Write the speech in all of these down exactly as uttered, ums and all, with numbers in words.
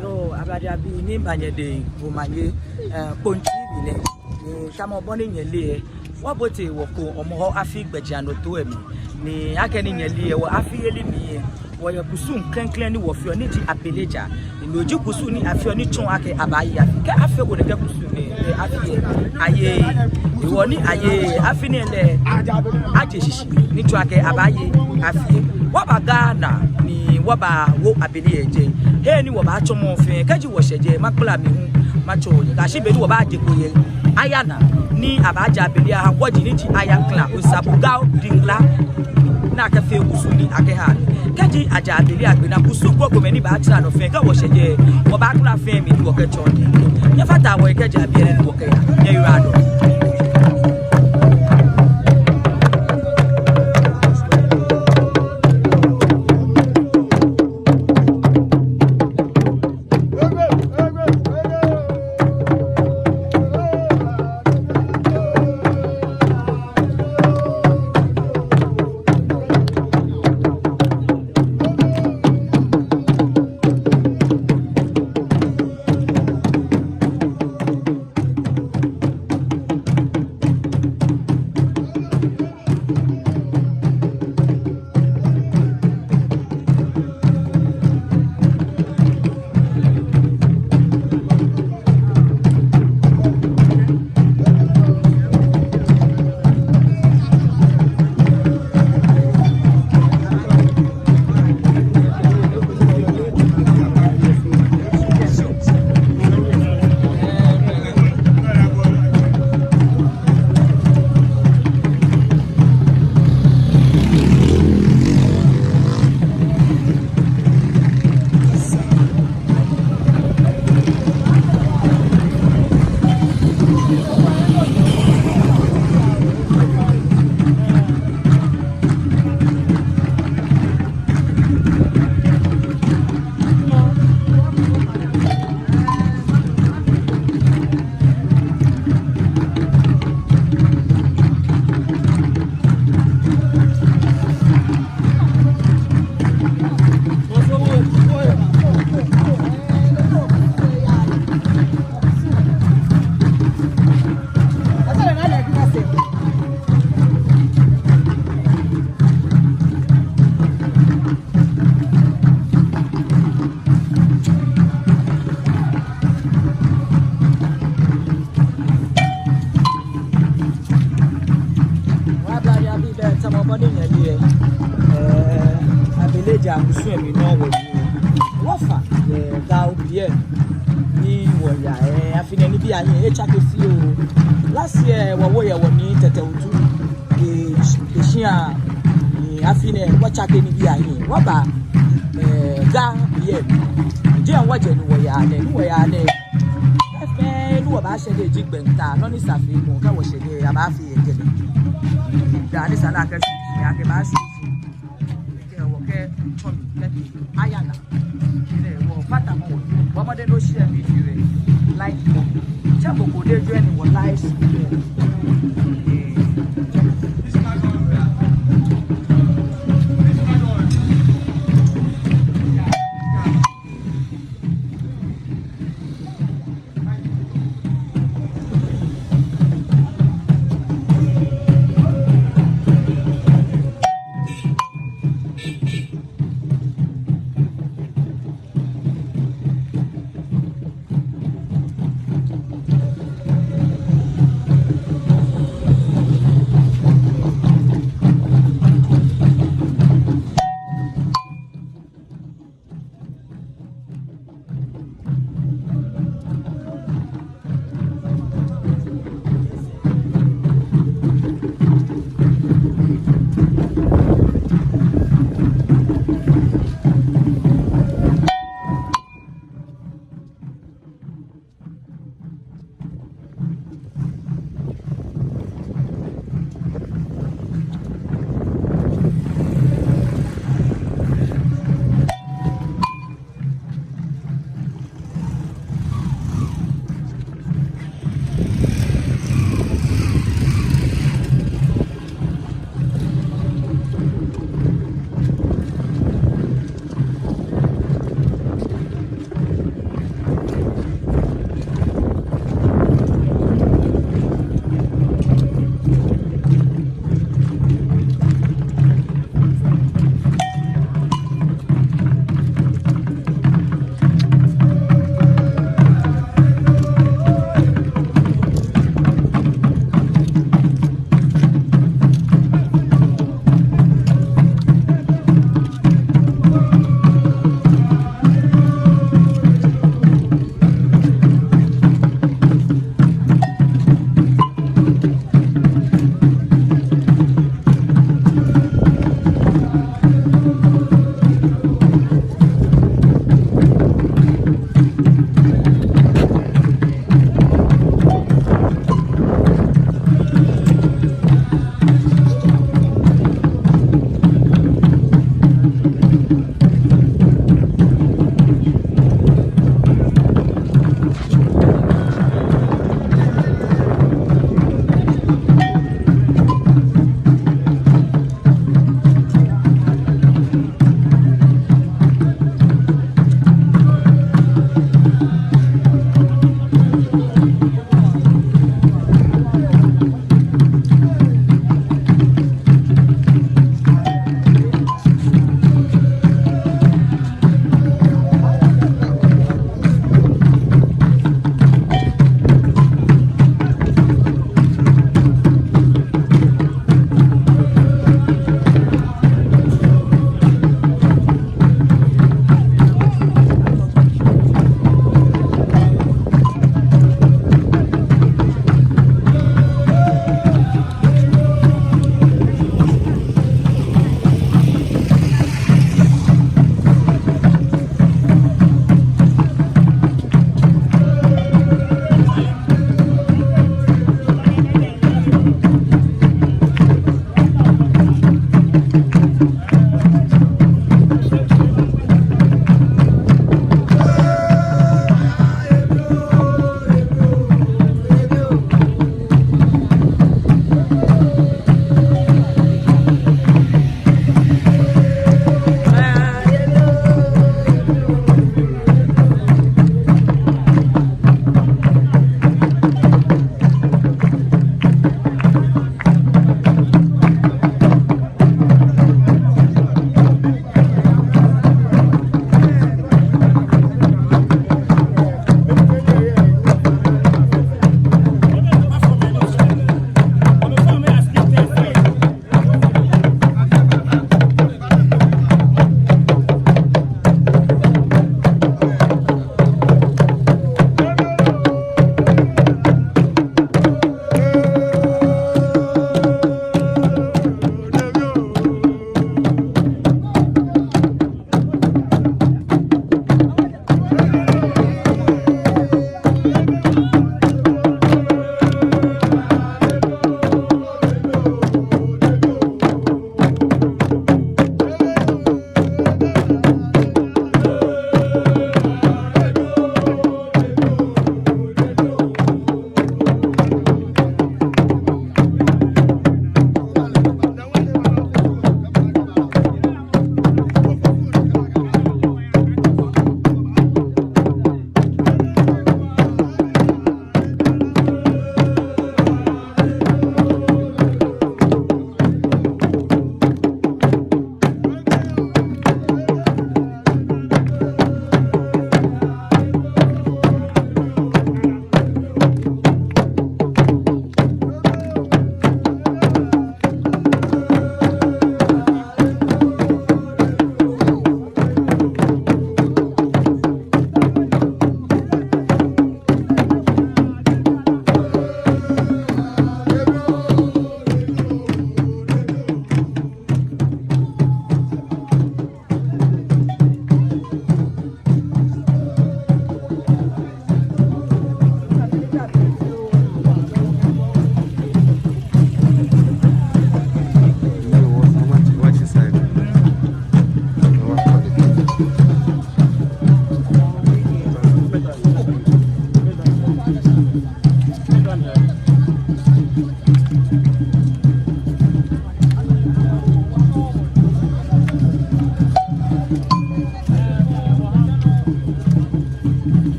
Yoo, ablade abii, miiba nyɛdɛŋ omanye, eh, Kpone T V nɛ. Ni tamɔ bɔ ni nyɛle lɛ, wɔbote wɔkɔmɔhɔ afi gbɛjianɔtoo lɛ mli. Ni akɛni nyɛle lɛ, wɔ afiyeli mli lɛ, wɔyɛ kusum klɛŋklɛŋ ni wɔfeɔ ni ji abele ja. Ni no ji kusum ni afeɔ ni tsɔɔ akɛ abaaye afi. Kɛ afeko nɛkɛ kusum nɛɛ yɛ afi lɛ, ayeee. Hewɔ ni ayeee lɛ, afi nɛɛ lɛ, aje shishi ni tsɔɔ akɛ abaaye afi lɛ. Wɔba Ghana ni wɔbawo abele lɛ jɛi. He ni wɔbaatsɔ mɔ fɛɛ, kɛji wɔshɛ jɛi, makpala mi hu matsɔɔ nyɛ. Kɛyashi be ni wɔbaajeko yɛ Aya naa ni abaaja abele lɛ aha wɔji ni ji Aya clan, Osabu Gao Dingla, ni akɛfee kusum ni akɛha. Kɛji aja abele lɛ agbe naa, kusum krokomɛi ni baatsara nɔ fɛɛ, kɛ wɔshɛ jɛi, wɔbaakpala fɛɛ mli ni wɔkɛtsɔɔ nyɛ. Nyɛfataa wɔhe kɛjɛ biɛ nɛɛ ni wɔkɛya. Nyɛyiwaladɔŋŋ. Kusum lɛ mli nɔ wɔyɔɔ. Wɔfa, eh, Ga obiɛ ni wɔya, eh, afi nɛɛ nibii ahiɛ etsake fioo. Last year, wɔwo yɛ wɔ Nii Tɛtɛ Otu, eh, sh-, eh, shia, eh, afi nɛɛ wɔtsake nibii ahiɛ. Wɔba, eh, Ga obiɛ. Jeee wɔjɛ ni wɔya nɛɛ, ni wɔya nɛɛ. Efee ni wɔbaashɛ lɛ ji gbɛnta, nɔ ni sa feemɔ, kɛ wɔshɛ lɛ, abaafee yɛ kɛlɛ. Daa ni sa ni akɛ shi, akɛbaashi. Kɛ wɔkɛ tsɔmi kɛ ayana. Kɛ wɔfata mɔ wɔ. Bɔ mɔdɛŋ ni oshare video lɛ. Like mɔ. Tsɛ mɔ ko ni ejoin wɔ live stream.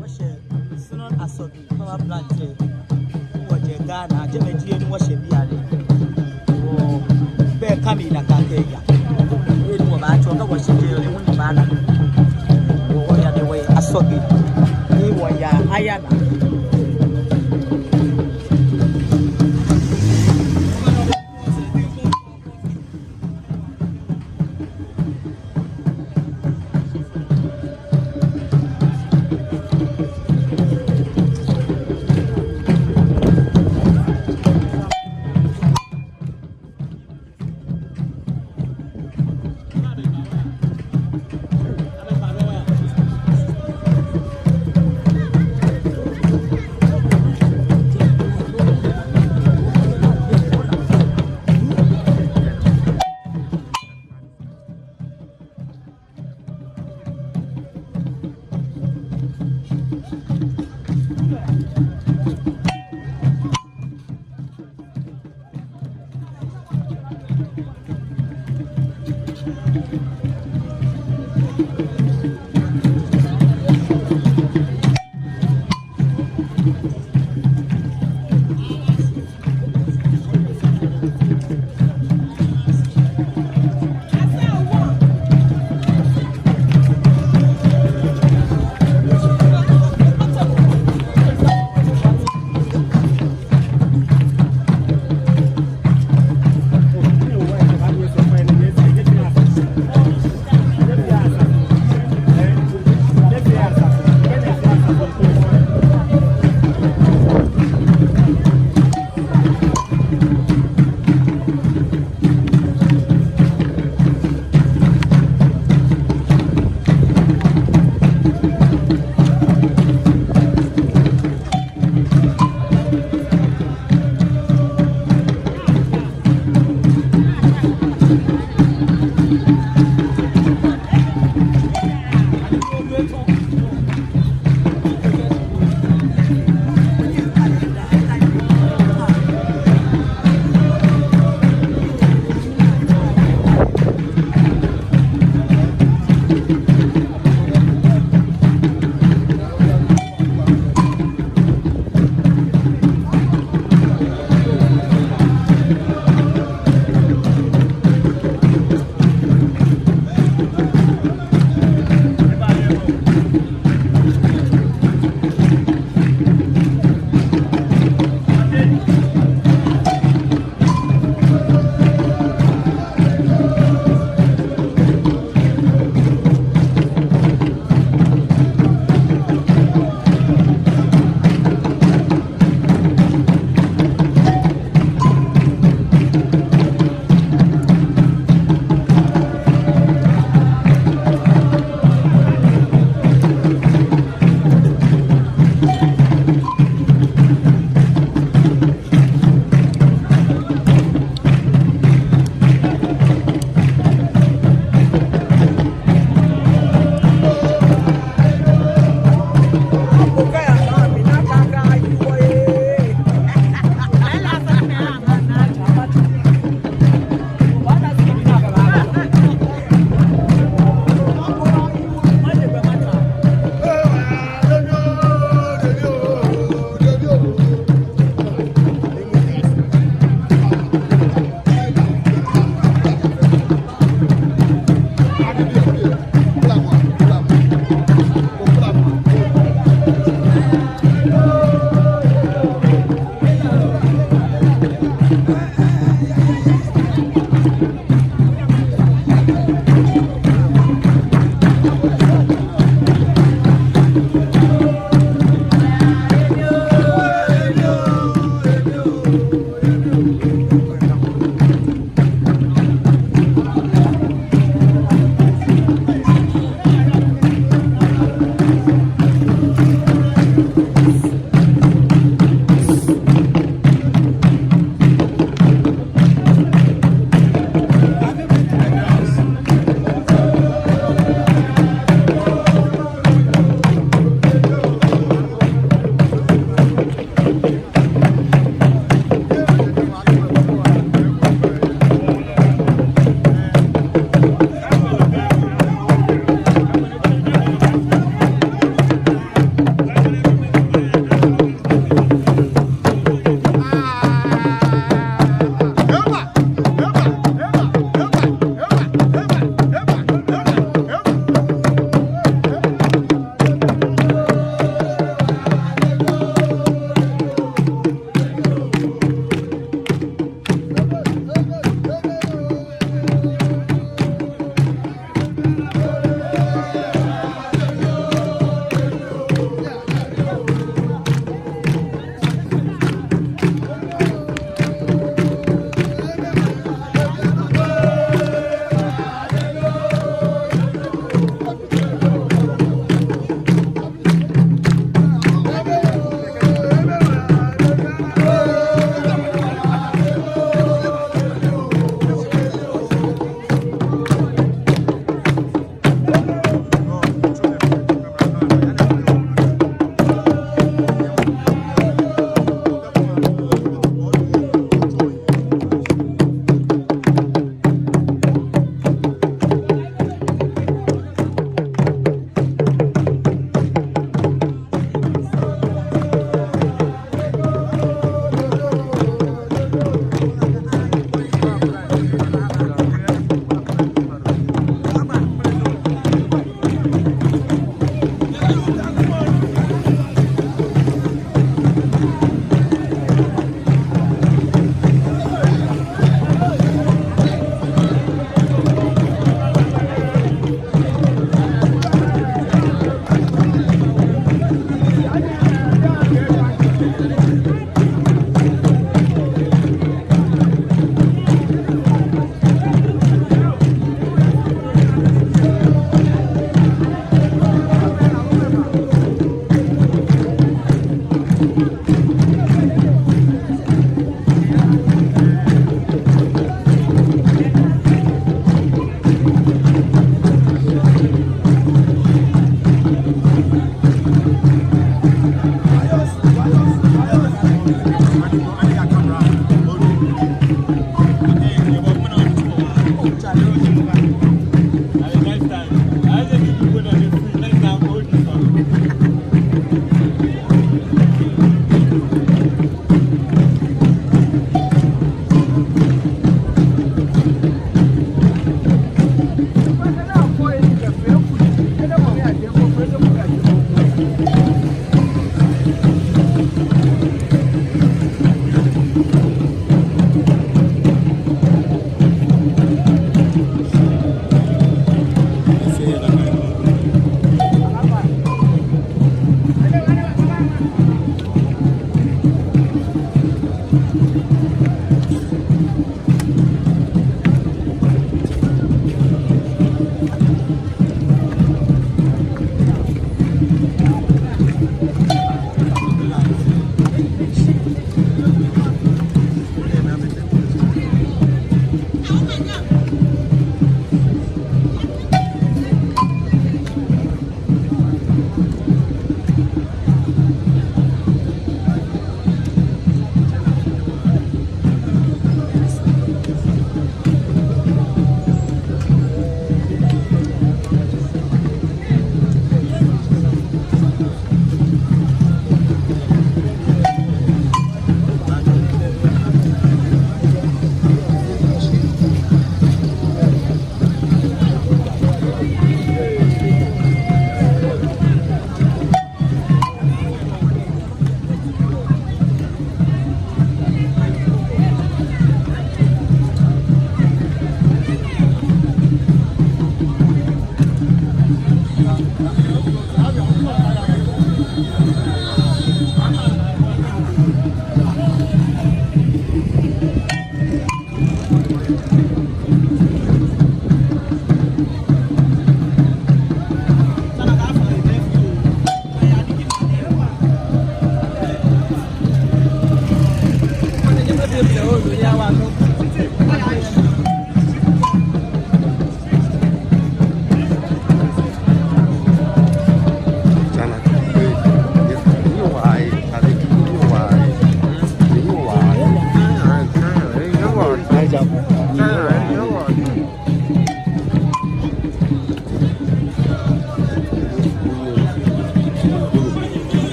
Wɔshɛ Synod Asɔgri Power Plant lɛ, wɔjɛ Ghana, jɛmɛ ji he ni wɔshɛ bianɛ. Wɔbɛ kɛ mli nakai kɛya. He ni wɔbaatsɔ kɛ wɔshɛ jɛi lɛ, he ni baana. Wɔya biɛ wɔyɛ Asɔgri. Ni wɔya Ayana.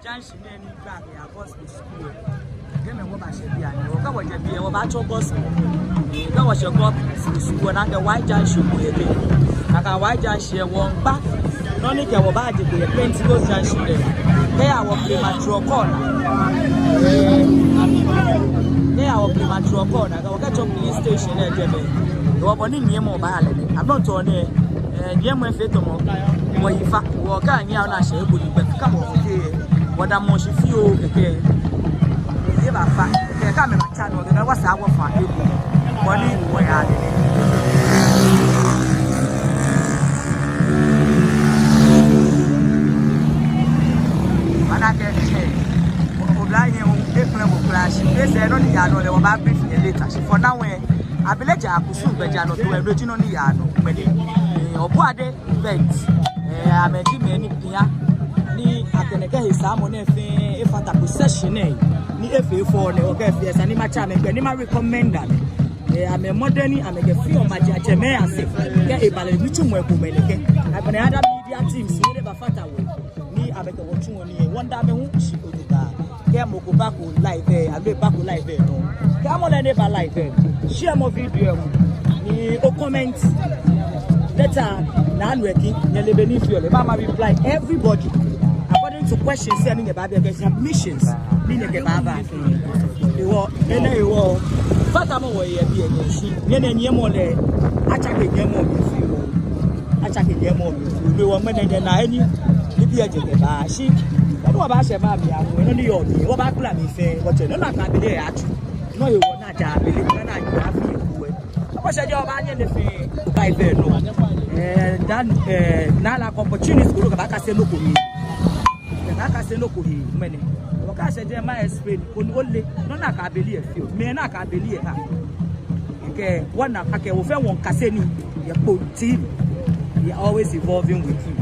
Junction nɛɛ ni gba kɛya Gospel School. Kɛ mɛi wɔbashɛ biɛ nɛɛ, wɔkɛ wɔjɛ biɛ wɔbatsɔ Gospel. Kɛ wɔshɛ Gospel School, nakai White Junction ko yɛ biɛ. Nakai White Junction wɔŋkpa. Nɔ ni kɛ wɔ baaje kpo yɛ Pentecost Junction lɛ. Kɛya wɔ Premature Corner. Kɛya wɔ Premature Corner, kɛ wɔkɛtsɔ police station lɛ jɛmɛ. Wɔ bɔ ni nyiɛmɔ baaya lɛ nɛ. Ablɔnte nɛɛ, eh, nyiɛmɔ efee tamɔ wɔyi fa. Wɔkɛ nyiɛ ona shɛ ebo ni gbɛ kɛ mɔ ko kɛ. Wɔdamɔ shi fioo kɛkɛ. Yɛ baafa. Kɛ kɛ amɛbatsa nɔ, kɛ wɔsaa wɔfa ebo. Bɔ ni wɔyaa lɛ nɛ. Naa wɛ, abele ja kusum gbɛjianɔtoo lɛ, no ji nɔ ni yaa nɔ ŋmɛnɛ. Ee, Ɔbɔade event. Ee, amɛji mɛi ni pia ni akɛ nɛkɛ hesaamɔ nɛɛ fɛɛ efata procession nɛɛ, ni efee fɛo nɛɛ, okɛɛ fɛɛ esa ni matsɛ amɛ gbɛ ni ma recommend amɛ. Ee, amɛ mɔdɛŋ ni amɛkɛfeɔ maji atsɛmɛi asɛɛ. Kɛ eba lɛ nitsumɔ ko mɛi nɛkɛ. Agbɛnɛ other media teams ni lɛ bafata wɔ. Ni amɛkɛ wɔ tsuɔ nii, wɔmiida amɛ hu shi ojogbaŋŋ. Kɛ mɔ ko bako live lɛ, amɛbako live lɛ nɔ. Kɛ mɔ lɛ ni eba live lɛ, share mɔ video lɛ hu. Ni o comment. Later, Naa Anu Eki, nyɛle bɔ ni efeɔ lɛ. Ebaa ma reply everybody. According to questions lɛ ni nyɛbaabi, kɛ submissions ni nyɛkɛbaaba. Hewɔ, enɛ hewɔ. Fatamɔ wɔyɛ biɛ nyɛ shi. Nyɛ nɛ nyɛmɔ lɛ. Atsake nyɛmɔ mli fioo. Atsake nyɛmɔ mli fioo. Hewɔ ŋmɛnɛ nyɛna he ni nibii lɛ jɛ kɛba shi. Nɔ ni wɔbaashɛ maŋ mli ahu, nɔ ni yɔɔ mli, wɔbaakpla mli fɛɛ, wɔtsɛ nɔ ni akɛ abele lɛ atsu. Nɔ hewɔ ni aja abele, nɔ ni aja afi eku lɛ. Wɔbaashɛ jɛi wɔbaanyɛ nɛɛ fɛɛ. Ba event nɔ. Ee, dan, ee, naa lɛ akɛ opportunist ko lɛ kɛbaakase nɔ ko hewɔ. Kɛkɛ akase nɔ ko hewɔ ŋmɛnɛ. Wɔkase jɛi ma explain koni ole nɔ ni akɛ abele lɛ feɔ. Mɛi ni akɛ abele lɛ ha. Kɛ wɔna akɛ wɔ fɛɛ wɔmiikase nii yɛ Kpone T V. We are always evolving with you.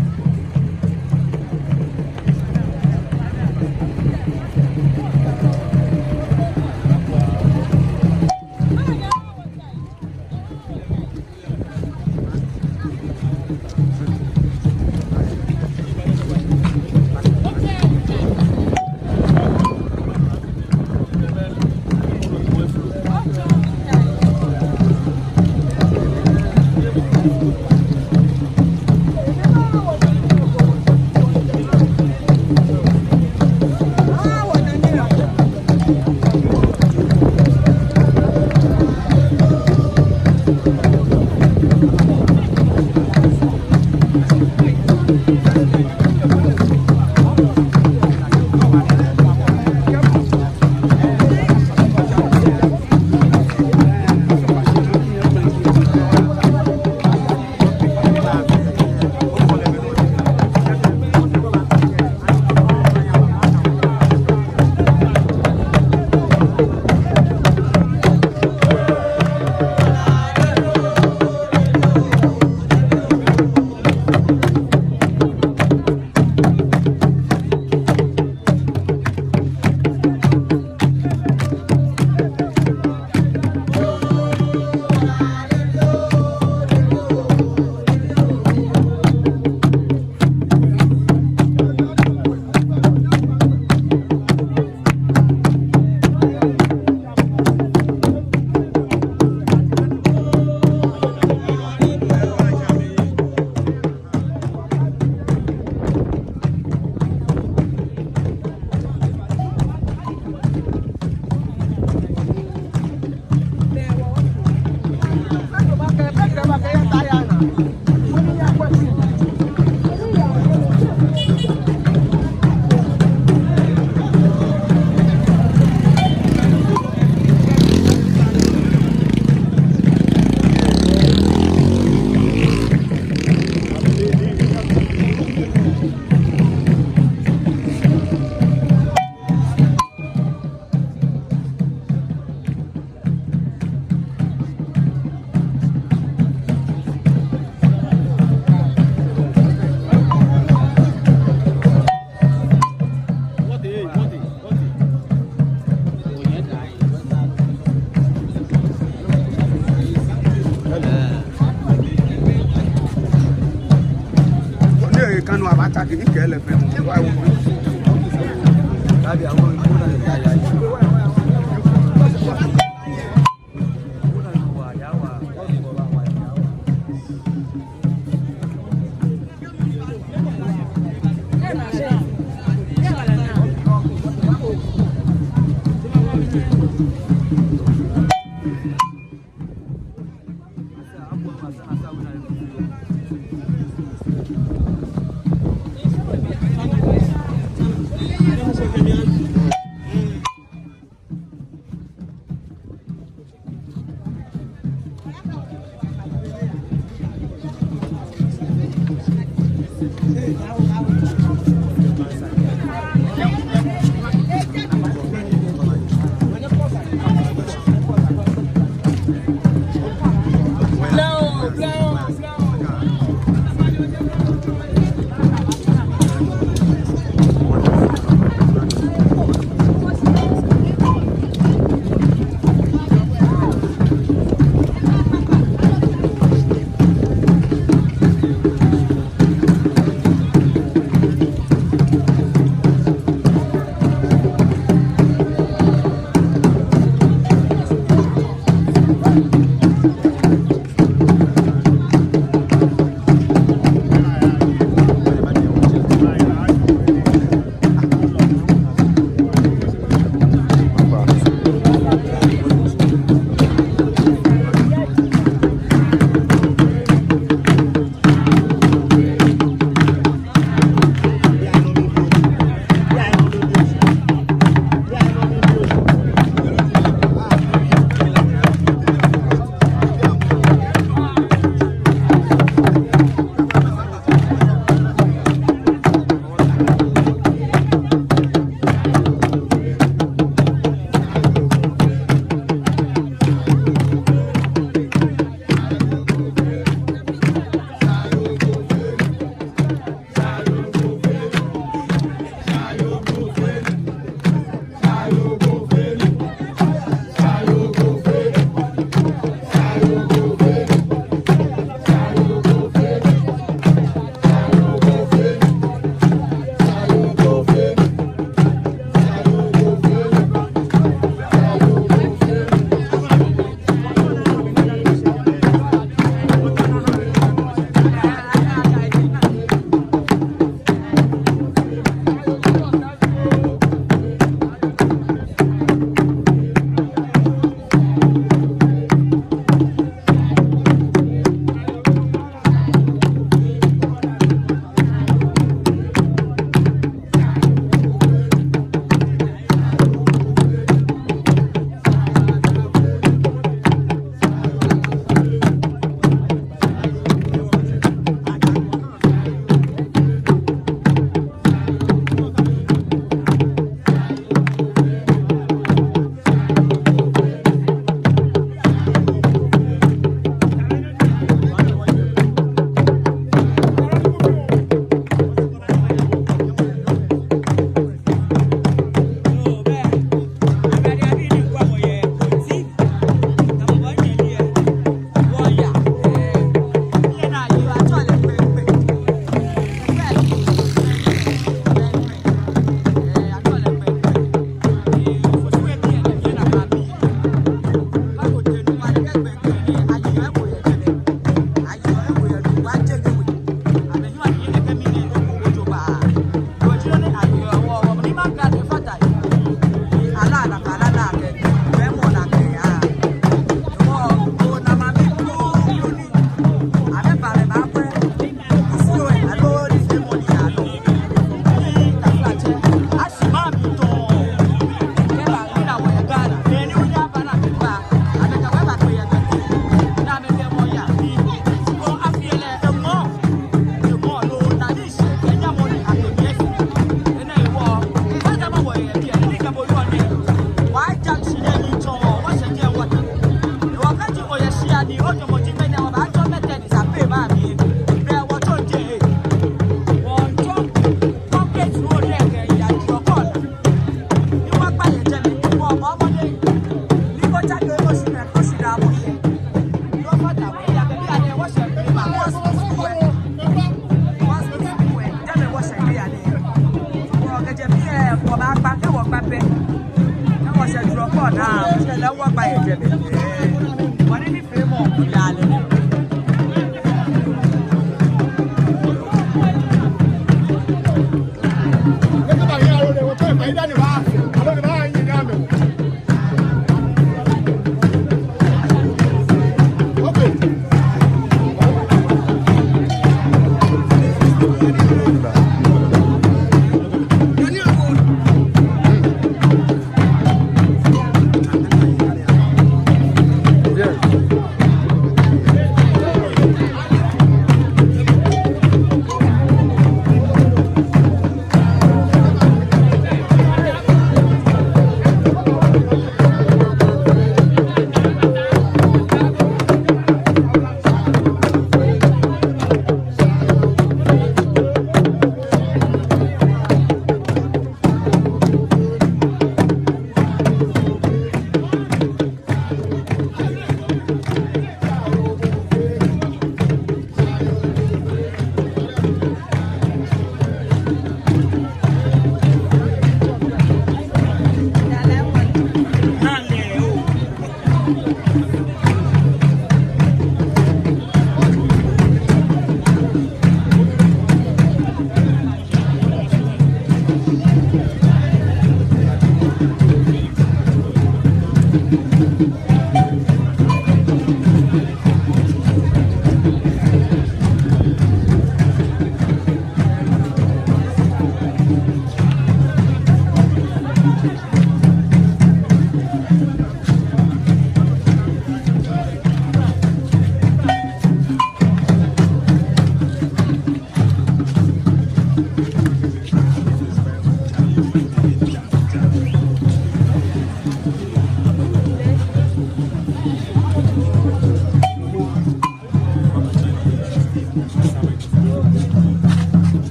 Ni ekanu abatsake ni kɛ lɛ fɛɛ.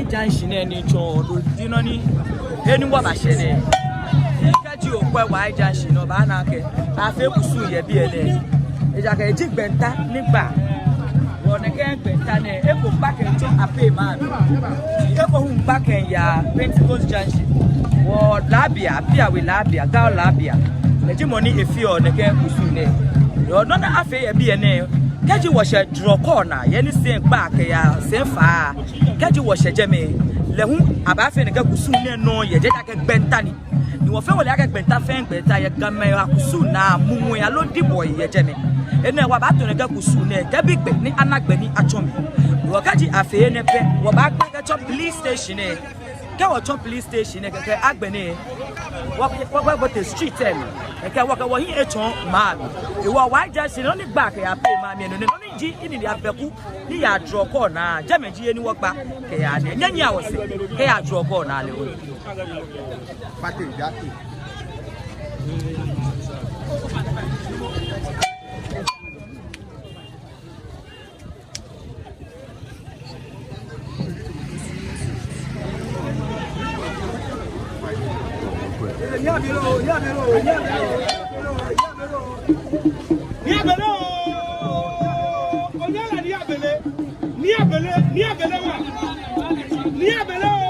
Junction nɛɛ ni tsɔɔ lɛ, no ji nɔ ni, he ni wɔbashɛ nɛɛ. Kɛji okwɛ Wai Junction lɛ, obaana akɛ afee kusum yɛ biɛ nɛɛ. Ejaakɛ eji gbɛnta ni gba. Wɔ nɛkɛ gbɛnta nɛɛ, eko gba kɛtsɔ Apeh Maami. Eko hu gba kɛya Pentecost Junction. Wɔ Labia, Piawe Labia, Gaw Labia. Eji mɔ ni efeɔ nɛkɛ kusum nɛɛ. Yoo, nɔ ni afee yɛ biɛ nɛɛ. Kɛji wɔshɛ Drɔkɔɔ naa, he ni sɛi gba kɛya sɛi faa. Kɛji wɔshɛ jɛmɛ, lɛ hu abaafee nɛkɛ kusum nɛɛ nɔŋŋ yɛ jɛi, ejaakɛ gbɛnta ni. Ni wɔfɛɛ wɔle akɛ gbɛnta fɛɛ gbɛnta yɛ Gamɛi akusum naa, mumui aloo dibɔi yɛ jɛmɛ. Enɛ wɔbaato nɛkɛ kusum nɛɛ kɛbi gbɛ ni ana gbɛ ni atsɔ mli. Wɔ kɛji afee enɛ pɛ, wɔbaagba kɛtsɔ police station nɛɛ. Kɛ wɔtsɔ police station nɛɛ kɛkɛ agbɛnɛ, wɔ, wɔ, wɔbote street lɛ mli. Kɛkɛ wɔkɛ wɔhiɛ etsɔ Maami. Hewɔ Wai Junction nɔ ni gba kɛya Apeh Maami nɔ nɛ, nɔ ni ji inini abɛku ni yaa Drɔkɔɔ naa, jɛmɛ ji he ni wɔgba kɛya nɛɛ. Nyɛnyiɛa wɔsɛɛ kɛya Drɔkɔɔ naa lɛ. Pate, yate. Niabele oo! Onyala niabele! Niabele! Niabele wa! Niabele oo!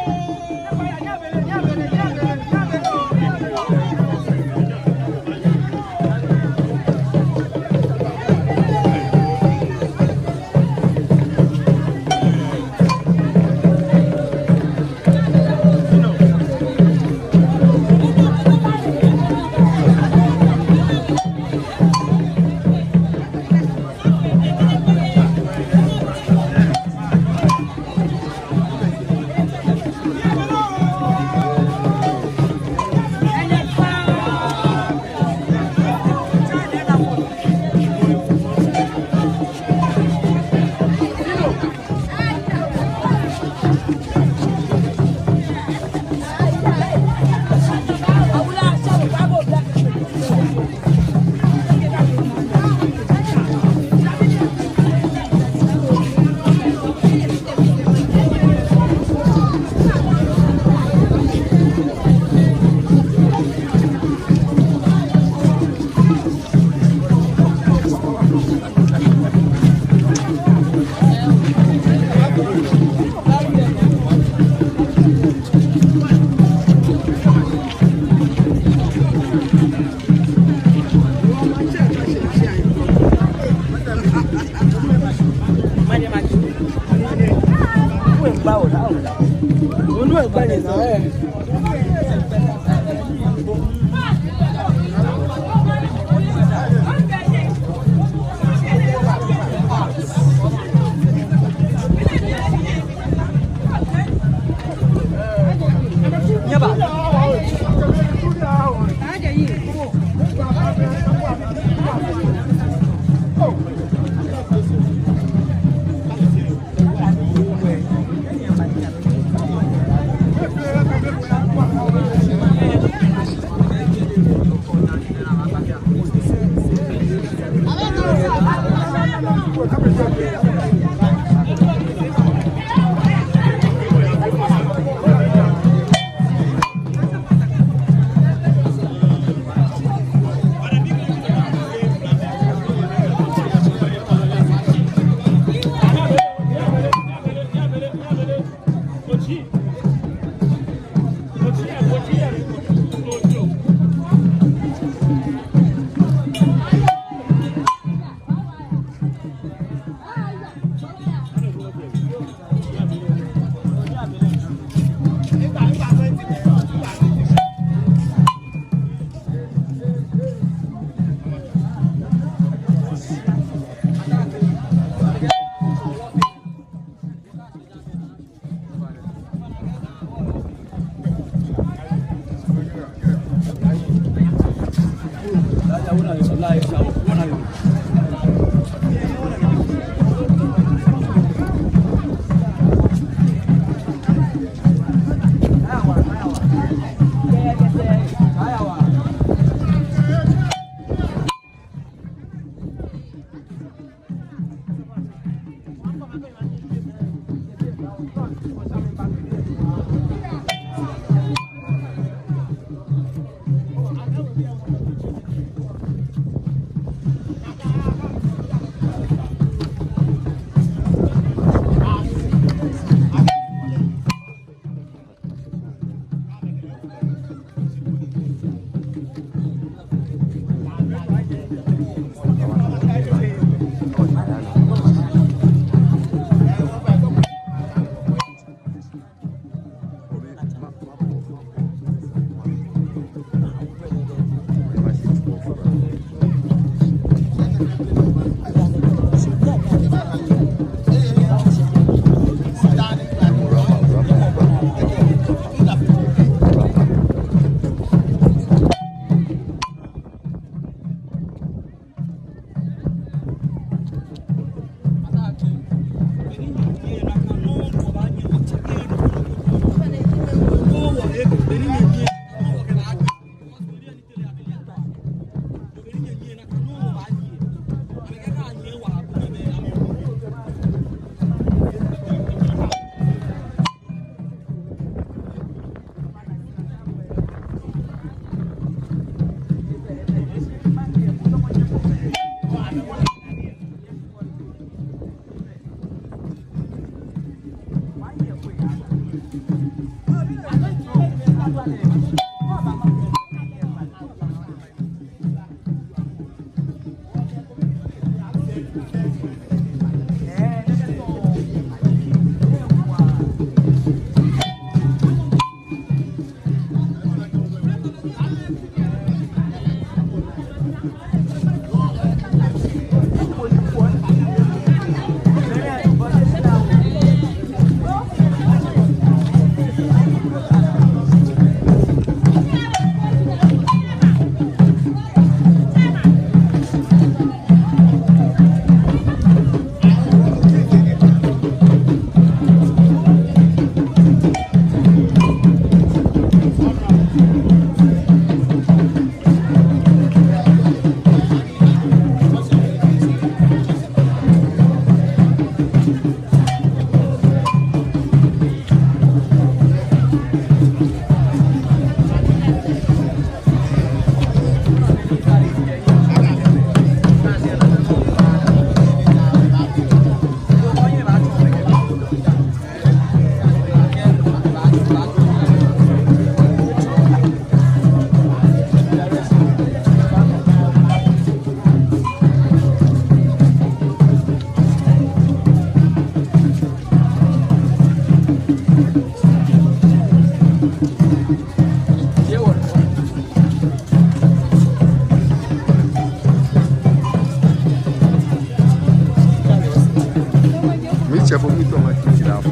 Mitsɛ, bo mitao makɛɛ bo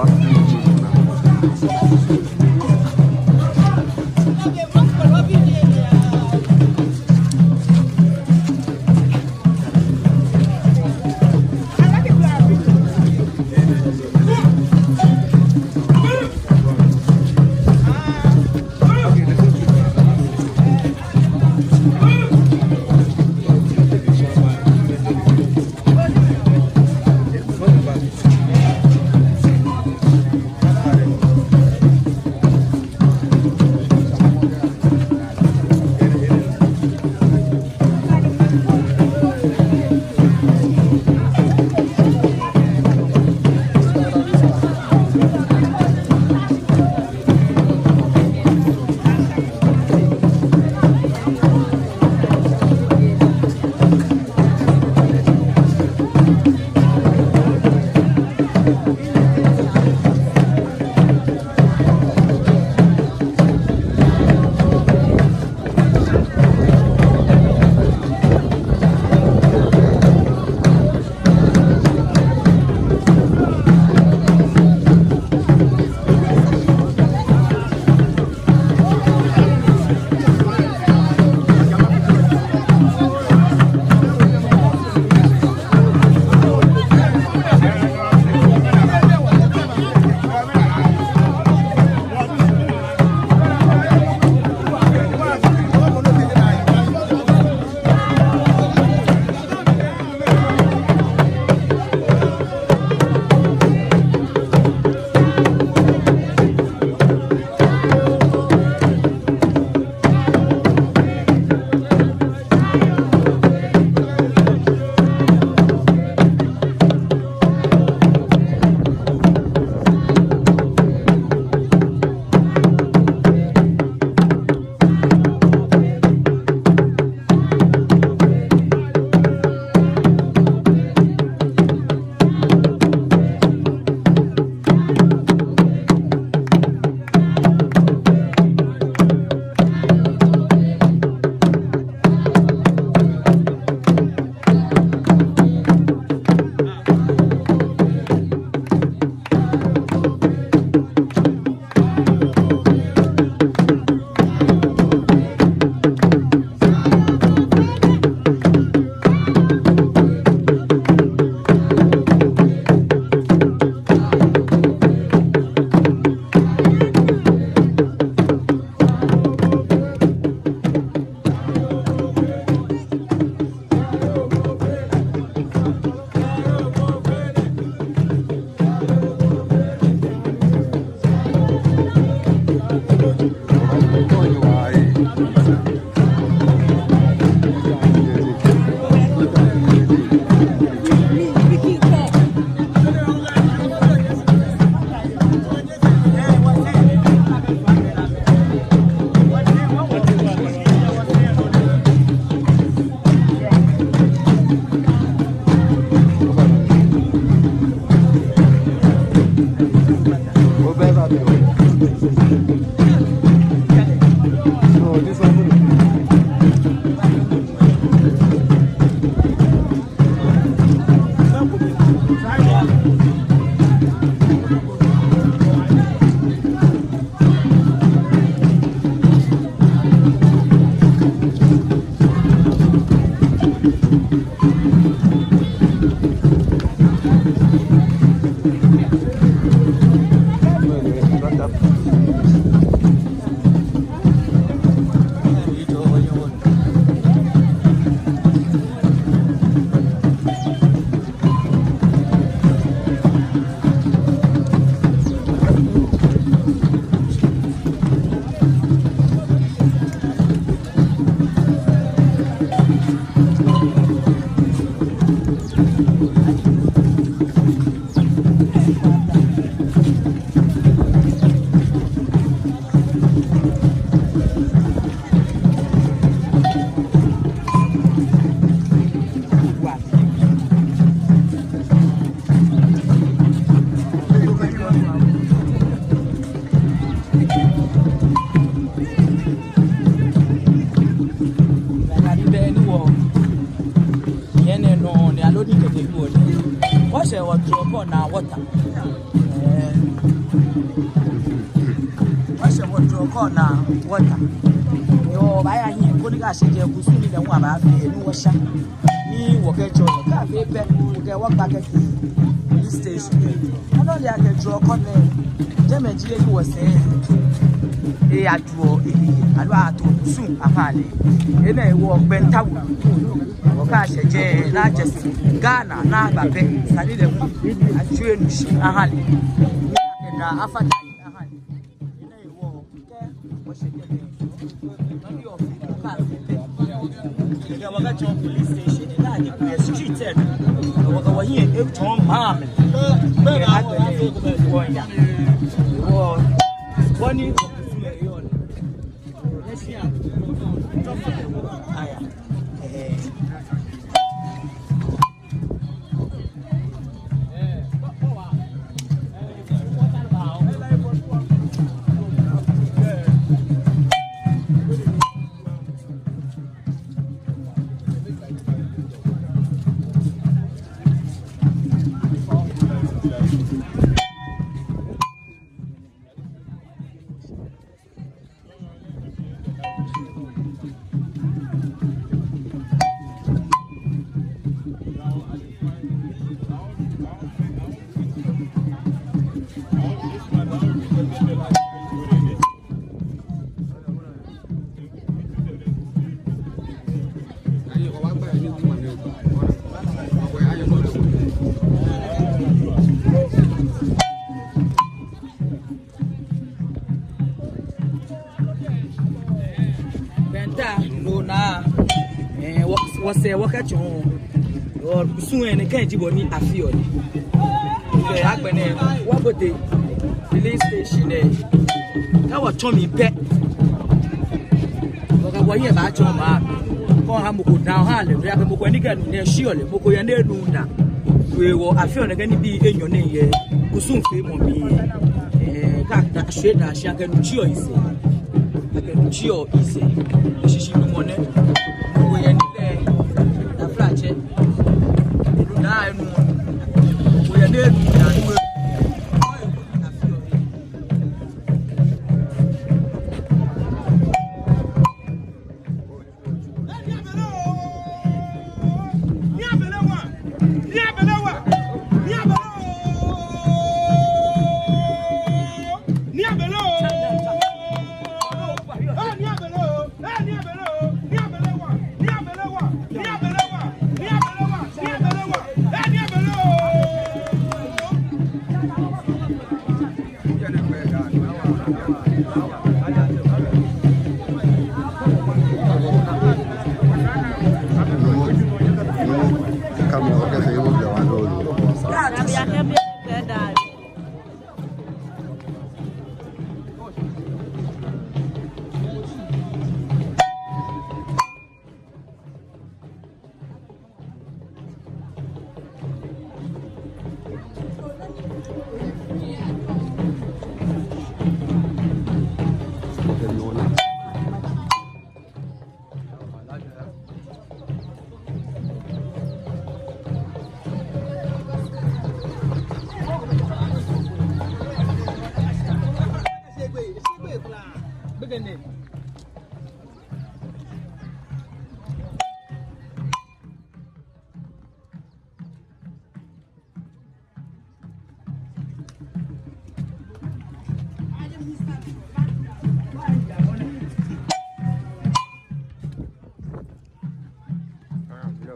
akɛ Ni bɛ ni wɔyɛ nɛɛ nɔ ni aloo ni kɛtee wɔ nɛɛ. Wɔshɛ wɔ Drɔkɔnaa water. Ɛɛ. Wɔshɛ wɔ Drɔkɔnaa water. Ni wɔbaaya hiɛ koni kɛ ashɛ jɛi kusum ni lɛ hu abaafee ni wɔsha. Ni wɔkɛtsɔ, kɛ afee pɛ, wɔkɛ wɔkpa kɛtee police station. Kɛ nɔ ni akɛ Drɔkɔnaa, jɛmɛ ji he ni wɔsɛɛ eyajuɔ ehe, aloo ato kusum aha lɛ. Enɛ hewɔ gbɛnta wulu. Wɔkɛ ashɛ jɛi, ni ajɛ shi Ghana, ni aba pɛ, esa ni lɛ hu ajue nu shi aha lɛ. Ni akɛ daa afata aha lɛ. Enɛ hewɔ kɛ wɔshɛ jɛi, nɔ ni wɔfee, wɔkɛ afee pɛ. Kɛ wɔkɛtsɔ police station, ni aji kɛ street lɛ. Wɔkɛ wɔhiɛ etsɔ maŋ mli. Agbɛnɛ wɔya. Wɔ, wɔ ni Bɛnta, no naa, eh, wɔ, wɔsɛɛ wɔkɛtsɔ, wɔ kusum lɛ nɛkɛ ji bɔ ni afeɔ lɛ. Kɛ agbɛnɛ, wɔbote police station lɛ, kɛ wɔtsɔ mli pɛ, wɔkɛ wɔhiɛ baatsɔ maŋ mli, koni aha mɔ ko daa aha lɛ, no ya kɛ mɔ ko ni kɛ nu nɛɛ shiɔ lɛ, mɔ ko yɛ ni enuuu daa. Hewɔ afeɔ nɛkɛ nibii enyɔ nɛɛ yɛ kusumfeemɔ mli. Eh, kɛ ashwie daa shi akɛ nu tsiɔ yisɛɛ. Akɛ nu tsiɔ yisɛɛ. Eshishi numɔ nɛ. Mɔ ko yɛ ni lɛ, taflatsɛ. Enu daa enu. Mɔ ko yɛ ni enuuu daa.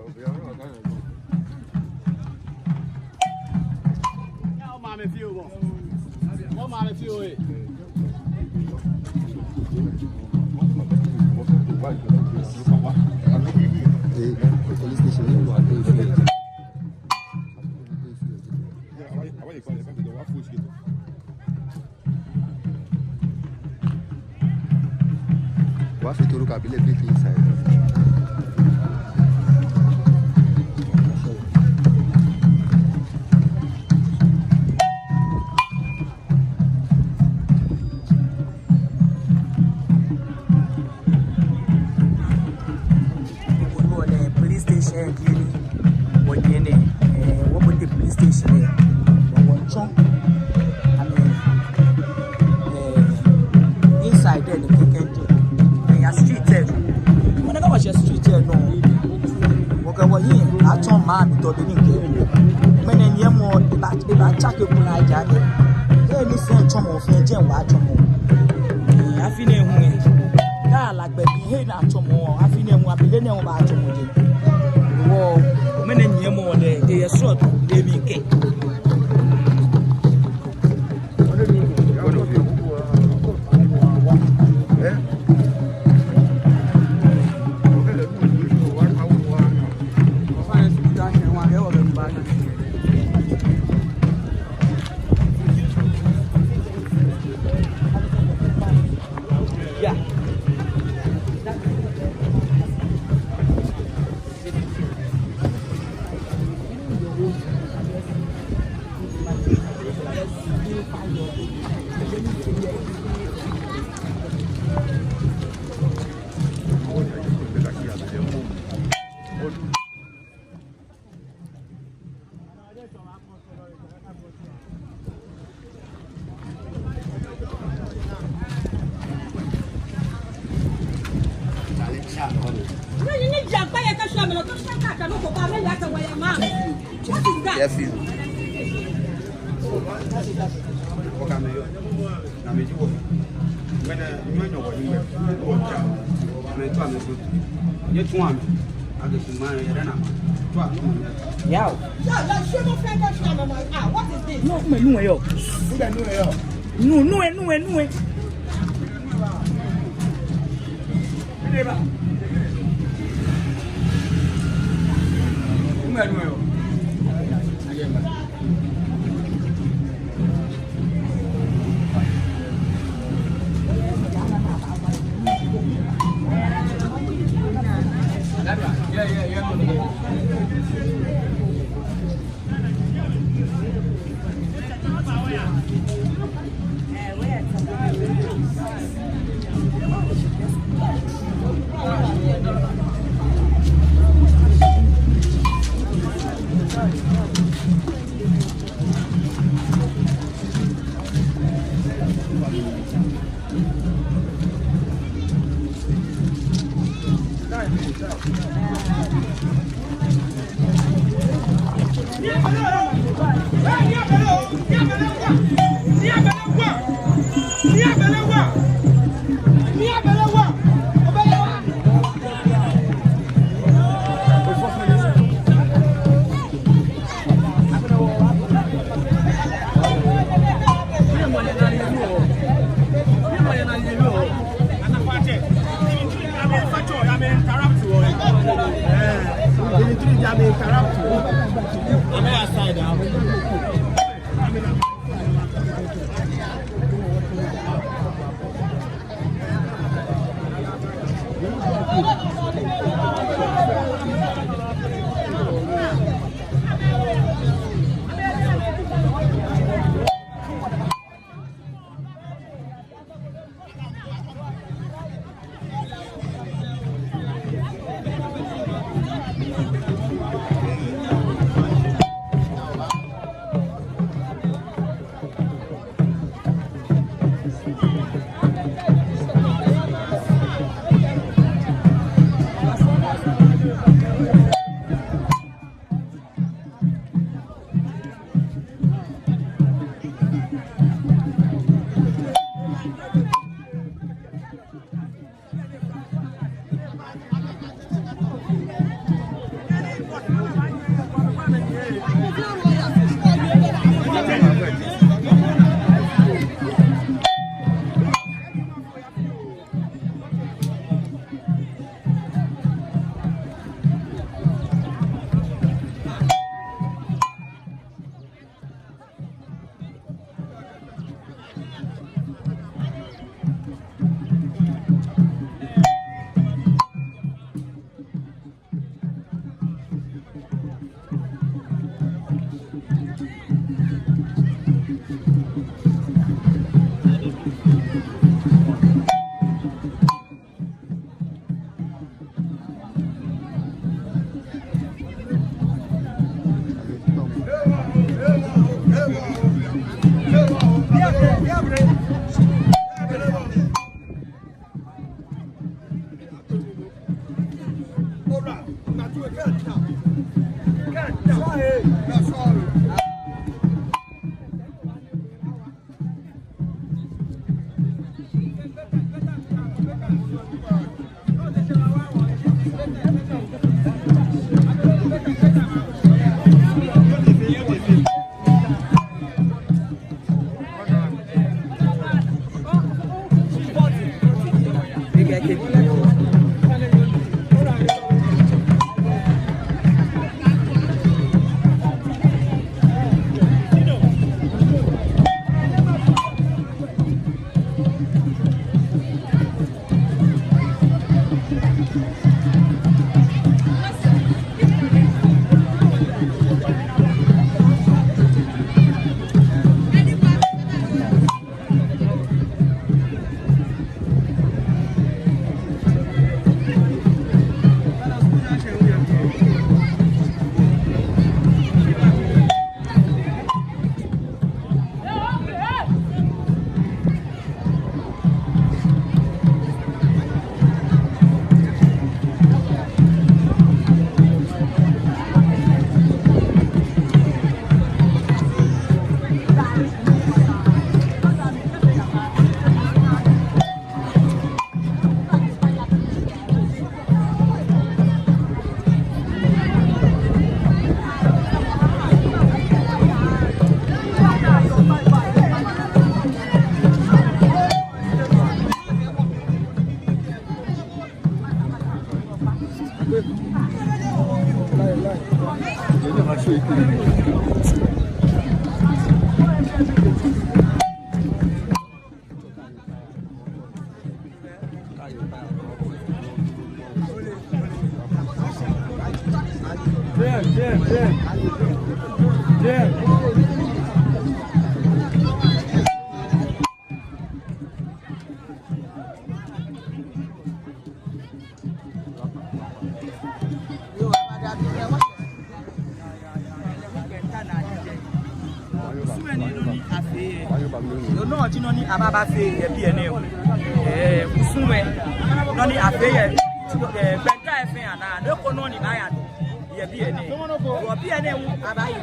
Eh, police station. Wɔfee toro kɛ abele fɛɛ kɛ inside. Wɔ lɛ police station lɛ, wɔyɛ nɛɛ, eh, wɔbote police station lɛ, wɔtsɔ, I mean, eh, inside lɛ ni kɛkɛ, eh, yɛ street lɛ nɔ. Mɛni ka wɔshɛ street lɛ nɔ? Wɔkɛ wɔhiɛ atsɔ maŋ mli tɔ be ni kɛ. Mɛni nyiɛmɔ, eba, ebatsake kuna ja lɛ. He ni sɛɛ tsɔmɔ fɛɛ jɛ wa tsɔmɔ. Eh, afi nɛɛ hu lɛ, kaa la gbɛ bi he ni atsɔmɔ, afi nɛɛ hu, abele nɛɛ hu baatsɔmɔ jɛ. Wɔ, mɛni nyiɛmɔ lɛ, eyɛ srɔto, ebi kɛ. What is that? Yes, you. Nyɛtsɔɔ amɛ. Akɛ sumɔ yɛ dɛ na ma. Tsɔɔ amɛ. Yao. Yao, yao, sumɔ fɛɛ kɛ sumɔ amɛ. Ah, what is this? No, mɛni nɔ yɔɔ? Mɛni nɔ yɔɔ? Nu, nu, nu, nu. Mɛni nɔ yɔɔ? Kusum lɛ, nɔ ni afee lɛ, no nɔŋŋ ji nɔ ni abaafee yɛ biɛ nɛɛ. Ɛɛ, kusum lɛ, nɔ ni afee yɛ, ɛɛ, gbɛnta lɛ fɛɛ anaa, no eko nɔ ni baaya nɔ yɛ biɛ nɛɛ. Wɔ biɛ nɛɛ hu abaaye.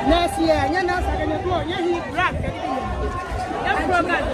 Next year, nyɛ na sa kɛ nyɛ ko, nyɛ hi black kɛ nyɛ program.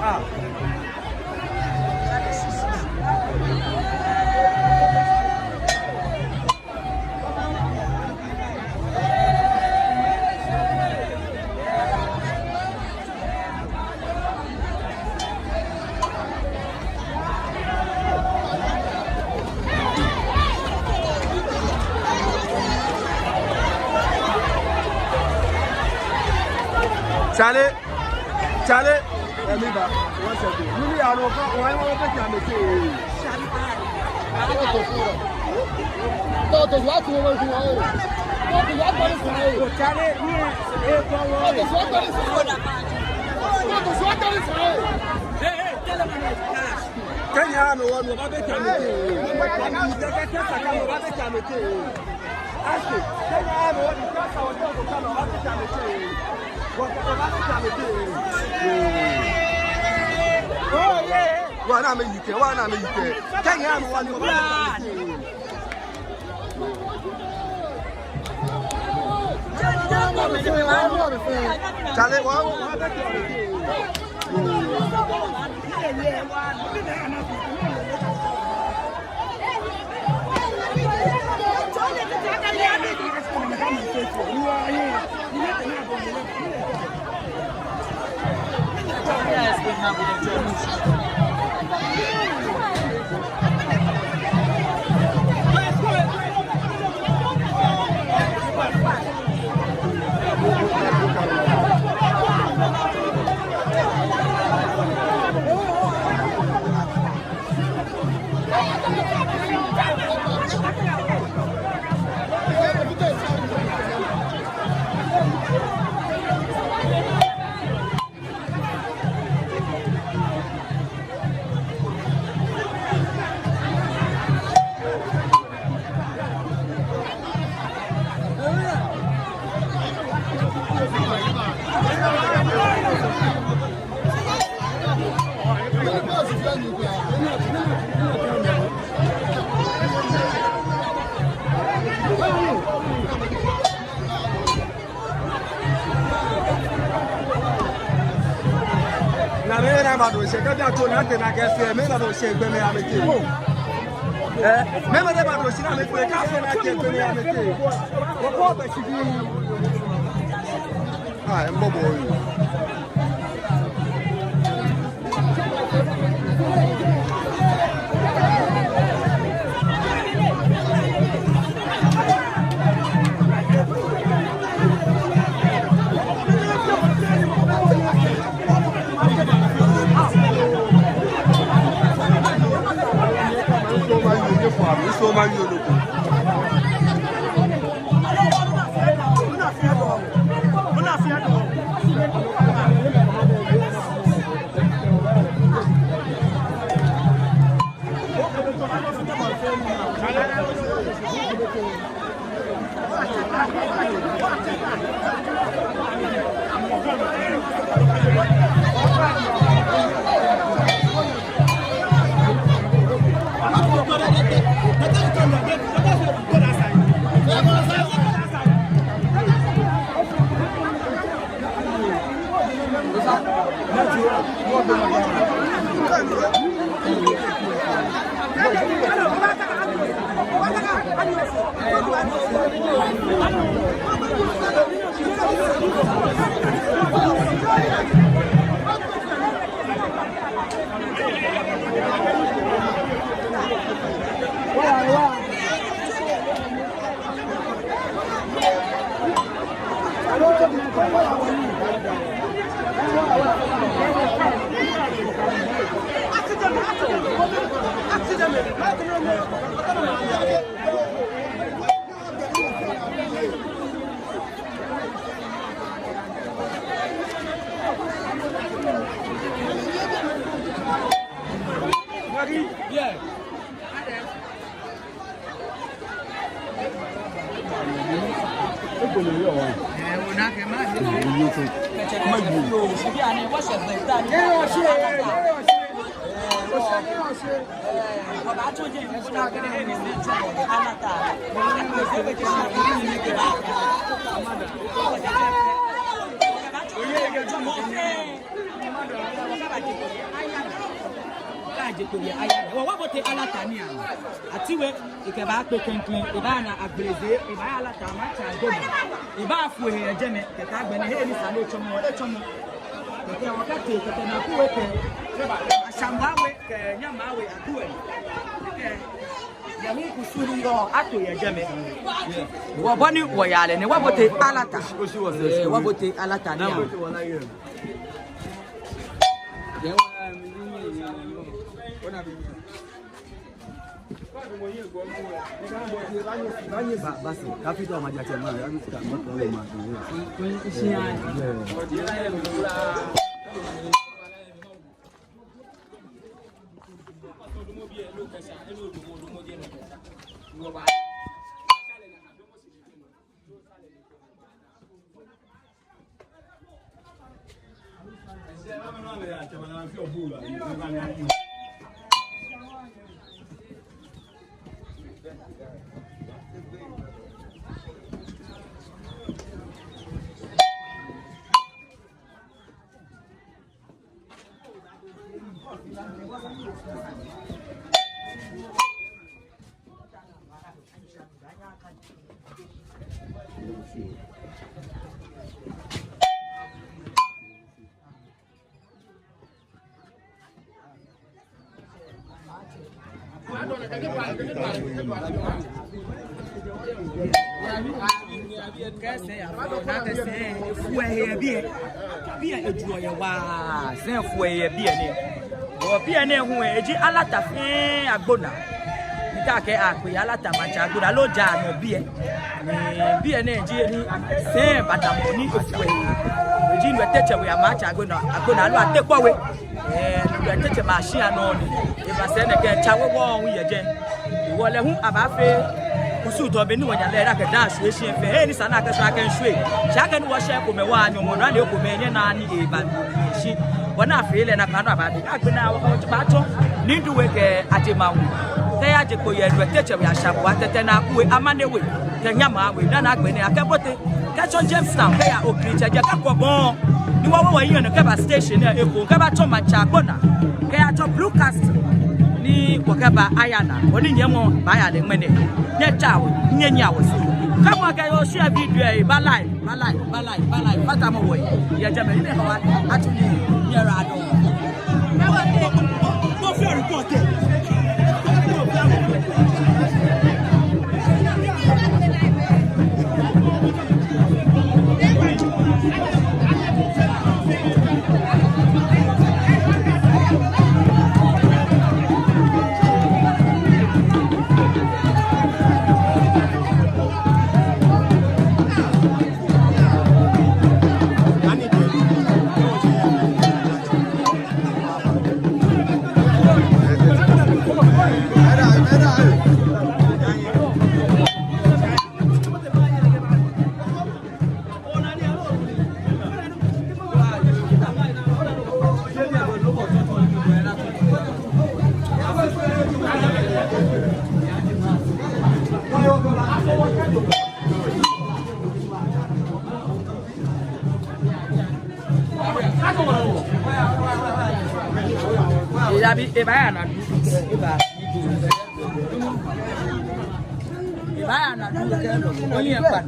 Ah, Charlie, Charlie. Emi ba, one second. Mimi, I don't know why you want to take your mistake. Kenya no one, no one, Wa na me yi kɛ, wa na me yi kɛ. Kenya no one, no one. Charlie, wa, wa, wa, Na mɛi nɛɛ ba do shi, kɛ ja to na te na kɛ fee, mɛi nɛɛ ba do shi, gbɛ mɛi amɛteŋ. Eh, mɛi nɛɛ ba do shi na amɛkpe, kɛ fee na kɛ gbɛ mɛi amɛteŋ. Wɔkɔ bɛ shi bi. Ah, mbɔ bɔ yi. Kɛjɛ kpo yɛ aya. Wɔ, wɔbote Alata nii anɔ. Atiwe, ekɛba kpe klɛŋklɛŋ, ebaana Agbleze, ebaaya Alata, Maŋtsɛ Agbona. Ebaafo ehe yɛ jɛmɛ, kɛkɛ agbɛnɛ he ni sa ni etsɔmɔ, etsɔmɔ. Kɛkɛ wɔkɛtee, kɛkɛ Naaku We kɛ Ashambwa We kɛ Nyama We, Aku We. Kɛkɛ yɛ hu kusum ni yɔɔ, ato yɛ jɛmɛ. Wɔ bɔ ni wɔyaa lɛ nɛ, wɔbote Alata. Ee, wɔbote Alata nii anɔ. Ba, ba, si, kapita wa maja chema, ya mfika mwa kwa ma. Kɛ sɛi ya fɔ, nakai sɛi fɔ ehe yɛ biɛ. Biɛ ejuɔ yɛ waa, sɛi fɔ ehe yɛ biɛ nɛɛ. Wɔ biɛ nɛɛ hu eji Alata fɛɛ Agbona. Ni akɛɛ akpe Alata Maŋtsɛ Agbona loo ja nɔ biɛ. Ni biɛ nɛɛ ji he ni sɛi badamɔ ni efɔ ehe. Eji Nuŋtsɔ Tɛtsɛ We a Maŋtsɛ Agbona, Agbona loo Atekpɔ We. Ee, Nuŋtsɔ Tɛtsɛ Mashi anɔ ni. Eba sɛi nɛɛ kɛ tsa we wɔ hu yɛ jɛi. Wɔ lɛ hu abaafee kusum tɔ be ni wɔnya lɛ, akɛ daa shwie shi fɛɛ. He ni sa ni akɛ shwie akɛ shwie. Shi akɛni wɔshɛ ekomɛi waa, Nyɔŋmɔ nɔ ni ekomɛi nyɛ naa ni eba shi. Wɔna fee lɛ nakai nɔ abaabi. Agbɛnɛ wɔ, wɔbaatsɔ Nii Ndu We kɛ Ajemaŋ We. Kɛyaje kpo yɛ Nuŋtsɔ Tɛtsɛ We, Ashambwa, Tɛtɛ, Naaku We, Amane We, kɛ Nyama We. Dani agbɛnɛ akɛbote kɛtsɔ Jamestown kɛya Okritsiɛ, kɛkɔ Bɔn. Ni wɔwo wɔyiŋ nɔ kɛba station lɛ ekoŋŋ, kɛbatsɔ Maŋtsɛ Agbona, kɛyatsɔ Blue Castle, ni wɔkɛba Ayana. Wɔnii nyɛmɔ baaya lɛ ŋmɛnɛ. Nyɛtsa we, nyɛnyiɛ wɔsɛɛ. Kɛ mɔ kɛ yoo share video lɛ, ba like, ba like, ba like, ba like, ba tamɔ wɔyi. Yɛ jɛmɛ, ni mɛi bawa, atsu nii, nyɛra dɔŋŋ. Eyabi, ebaaya nɔ. Ebaaya nɔ. Ebaaya nɔ. Only a part.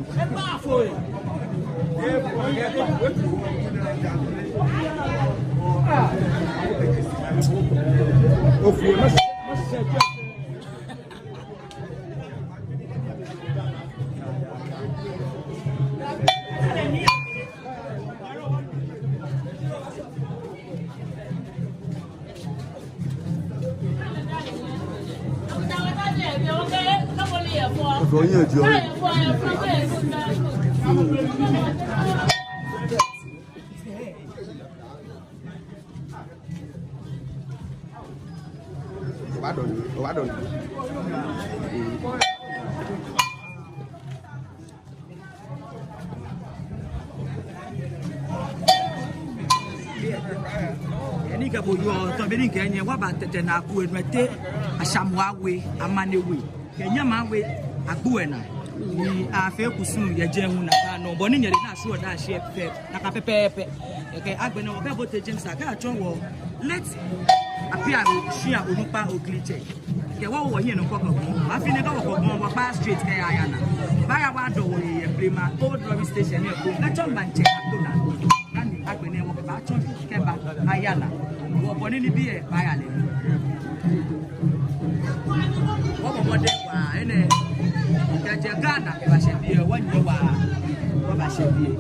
Obaadɔ nii, obaadɔ nii. Ni kɛ bo yɔɔ tɔ be ni kɛ nyɛ wɔba Tɛtɛ Naaku We, Enɔ Ete, Ashamuwa We, Amane We, kɛ Nyama We, Agbuɛ naa. Ni afee kusum yɛ jɛi hu nakai nɔŋŋ. Bɔ ni nyɛle naa, sure daa shi fɛɛ nakai pɛpɛɛpɛ. Kɛ agbɛnɛ wɔkɛ bo te James akɛ atsɔɔ wɔ late Apiaro shia onukpa oklitsɛ. Kɛ wɔ wɔhiɛ nɔ kɔkɔ. Afi nɛɛ kɛ wɔkɔ gɔŋ wɔkpa straight kɛya Ayana. Baaya wɔdɔ wɔ yɛ blema Old Lorry Station nɛɛ ko. Kɛ tsɔ maŋtsɛ akona. Dani agbɛnɛ wɔkɛbaatsɔ kɛba Ayana. Wɔ bɔ ni nibii lɛ baaya lɛ. Wɔbɔ mɔdɛŋ waa, enɛ. Kɛjɛ Ghana kɛbashɛ biɛ, wɔnyiɛ waa. Wɔbashɛ biɛ.